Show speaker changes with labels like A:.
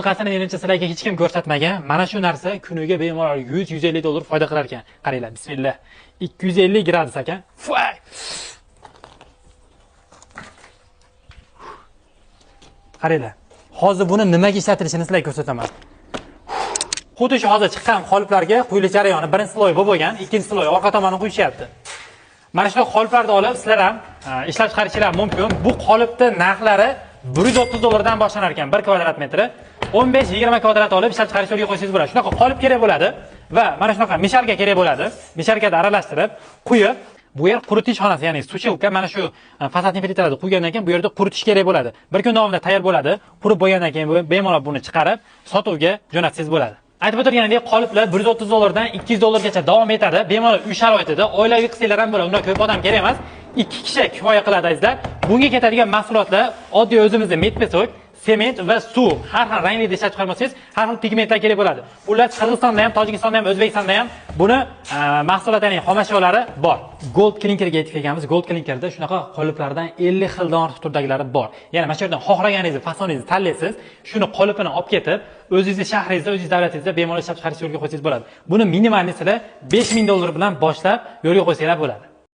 A: Bunaqasini, menimcha, sizlarga hech kim ko'rsatmagan. Mana shu narsa kuniga bemalol 100-150 dollar foyda qilar ekan. Qaranglar, bismillah. 250 gradus ekan. Voy! Qaranglar. Hozir buni nimaga ishlatilishini sizlarga ko'rsataman. Xuddi shu hozir chiqqan qoliplarga quyilish jarayoni birinchi sloy bu bo'lgan, ikkinchi sloy orqa tomonni quyishyapti. Mana shu qoliplarni olib sizlar ham ishlab chiqarishinglar mumkin. Bu qolipni narxlari 130 dollardan boshlanar ekan 1 kvadrat metri. 15-20 kvadrat olib ishlab chiqarish yo'lga qo'ysangiz bo'ladi. Shunaqa qolip kerak bo'ladi va mana shunaqa mishalka kerak bo'ladi. Mishalkada aralashtirib, quyib, bu yer quritish xonasi, ya'ni сушилка, mana shu fasadni plitalarni quygandan keyin bu yerda quritish kerak bo'ladi. Bir kun davomida tayyor bo'ladi. Qurib bo'lgandan keyin bemalol buni chiqarib, sotuvga jo'natsangiz bo'ladi. Aytib o'tilganidek, qoliplar 130 dollardan 200 dollargacha davom etadi. Bemalol uy sharoitida oilaviy qilsanglar ham bo'ladi. Undan ko'p odam kerak emas. 2 kishi kifoya qiladi, azizlar. Bunga ketadigan mahsulotlar oddiy o'zimizda метпесок, sement va suv. Har xil rangli ishlab chiqarmasangiz, har xil pigmentlar kerak bo'ladi. Ular Qirg'izistonda ham, Tojikistonda ham, O'zbekistonda ham buni mahsulot, ya'ni xomashyolari bor. Gold klinkerga yetib kelganmiz. Gold klinkerda shunaqa qoliplardan 50 xildan ortiq turdagilari bor. Ya'ni mana shu yerdan xohlaganingizni, fasoningizni tanlaysiz, shuni qolipini olib ketib, o'zingizni shahringizda, o'zingiz davlatingizda bemalol ishlab chiqarish yo'lga qo'ysangiz bo'ladi. Buni minimalniy sizlar 5000 dollar bilan boshlab yo'lga qo'ysanglar bo'ladi.